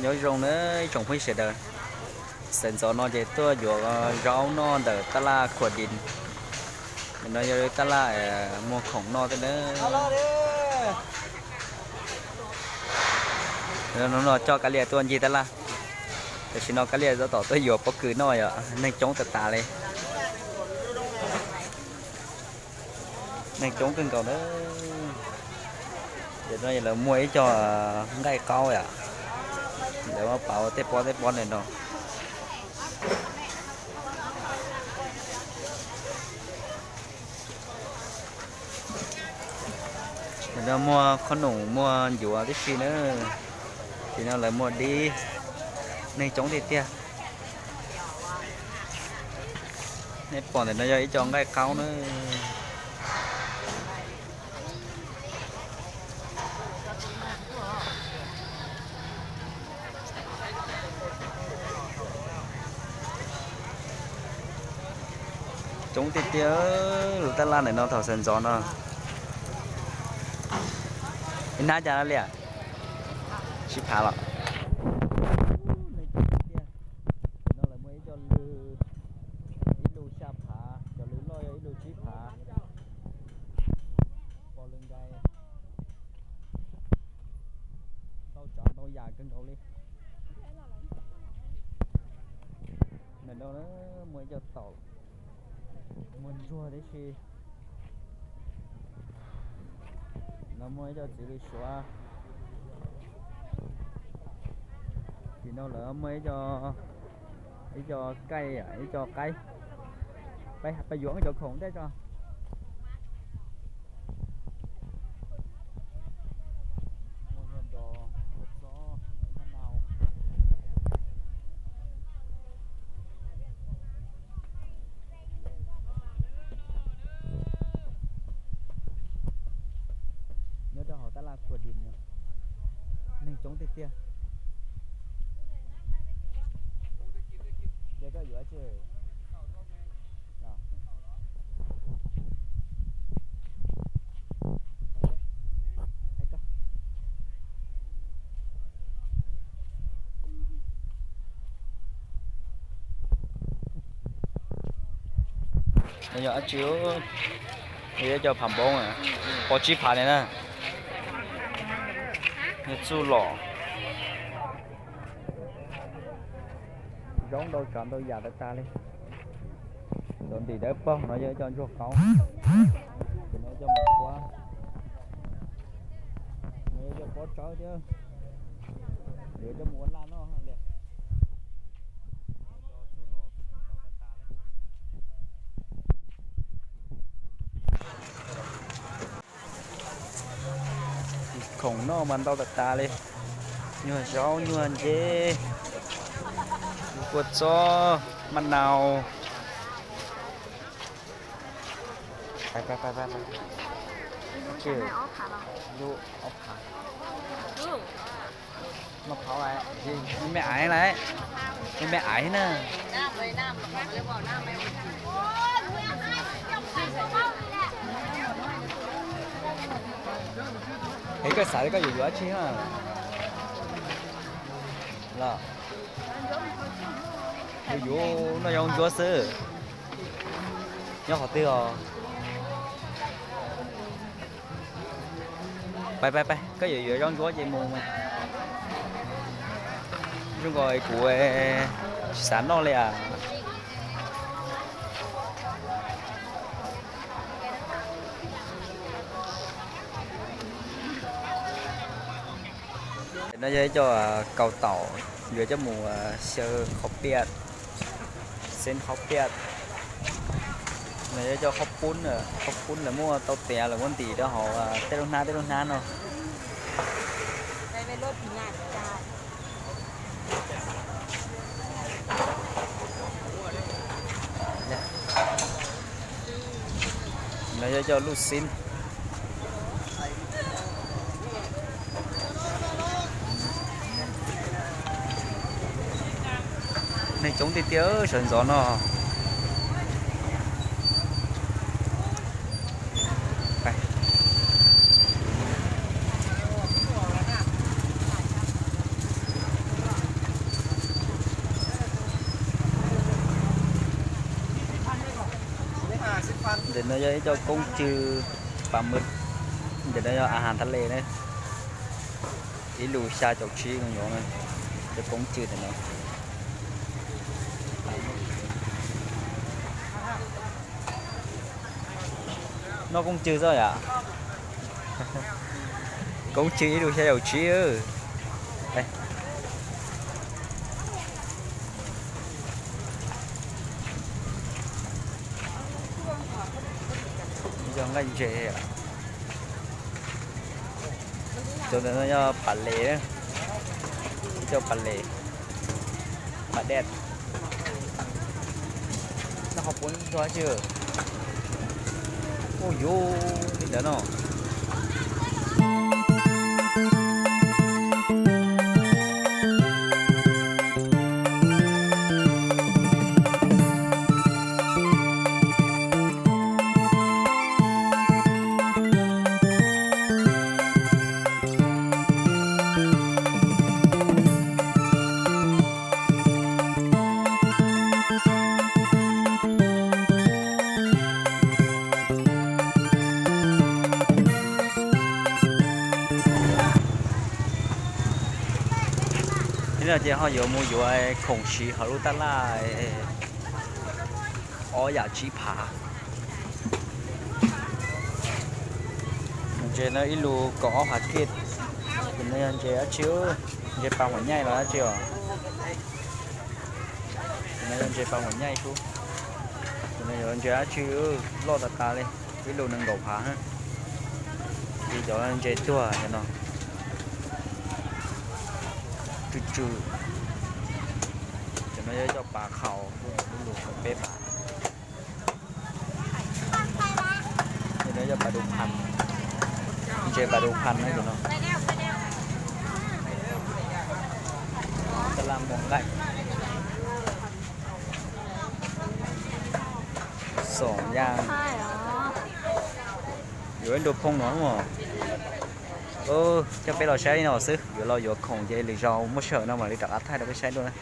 Nyob zoo na ib tsoom phooj ywg sawv daws, sawv ntxov no ces tuaj yuav zaub noj ntawm tab laj Khuam Dis. No yog tab laj muag khoom noj thiab na. No coj Kab Lias tuaj ncig tab laj. Tam sim no Kab Lias tab tom tuaj yuav pob kws noj yom, neeg coob tas tas li. Neeg coob kawg nkaus na. Ces no lawv muaj ib co nqaij qaub yom, lawv muab pauv tej pob tej pob ntawm no. Ntawm no muaj khob noom muaj ncuav tib si na. Ces no lawv muaj dib, neeg coob tiag tiag. Nej pom ntawm no yog ib co nqaij qaub na. Coob tiag tiag, lub tab laj ntawm no thaum sawv ntxov no. Ib hnab cas li? Tsib phav los? Tam no lawv muaj ib co lw, ib lub xya phav, cov lw loj yog ib lub tsib phav. Pom lwm nkaus, ntau tsav ntau yam kawg nkaus li. Ntawm no muaj ib co taum, muaj ntsuag tib si. No muaj ib co txiv lws suav. Tim no lawv muaj ib co kaij, ib co qaib. Peb yuav cov khoom ntej tso. Nyob rau hauv tab laj Khuam Dis no, neeg coob tiag tiag. Ces koj yuav tsi? Yog dab tsi? Yog ib co phav npoob, pov tsib phav li na. Yog txuj lom. Zaub ntau tsav ntau yam tas tas li. Cov ntim dawb paug no yog ib co ntsuag qaub. Ces no coj mus ua, no yog coj pob tsawb thiab. Yuav coj mus ua laj noj li. Khoom noj mas ntau tas tas li. Nyuag zaub, nyuag nceb, kua txob, maj nau. Lub ob phav. Maj phav, me aiv lawm, me aiv na. Es koj xav li koj yuav yuav dab tsi na? Los yuav yuav noj yob ntsuab xwb. Nyob qhov twg os? Pais pais pais, koj yuav yuav yob ntsuab ces mus. Zoo nkaus kuv tsis xav noj li as. No yog ib co kaus taum yuav coj mus xyaw qhauv piam, xeeb qhauv piam. No yog ib co qhaub poob, qhaub poob lawv muab tau tiav lawv muab ntim rau hauv tej lub hnab tej lub hnab no. No yog cov luj xib. Neeg coob tiag tiag sawv ntxov no. Ntawm no yog ib co koob cw pas mws, ntawm no yog a has thas les na, ib lus xya caum tsib yuav cov koob cw ntawm no. Noj koob cw xwb yom? Koob cw ib lus xya caum tsib. Yog nqaij ntses. Cov ntawm no yog pas les, ib co pas les, pas dej. Noj qhov puav ntxog tsi. Ua yuv li ntawd no. Ib no ces ho yuav mus yuav khoom siv hauv lub tab laj ob yam tsib phav. Ntses no ib lus kaum ob phav kiag. Tus no yog ntses dab tsi? Ntses pas huam nyaij los dab tsi os? Tus no yog ntses pas huam nyaij sub. Tus no yog ntses dab tsi? Loj tas tas li, ib lus nees nkaum phav. Ces cov ntses tuag cov no tsw tsw. Cov no yog cov pas khaus, ib lus kaum peb phav. Cov no yog pas du phas, ntses pas du phas no cov no. Tab laj muag nqaij. Xom ya. Yuav ib nrau phoo no. Coj peb los saib li no xwb, yuav los yuav khoom ces lwm zaus muaj sij hawm no mam li rov qab thaij rau peb saib dua na.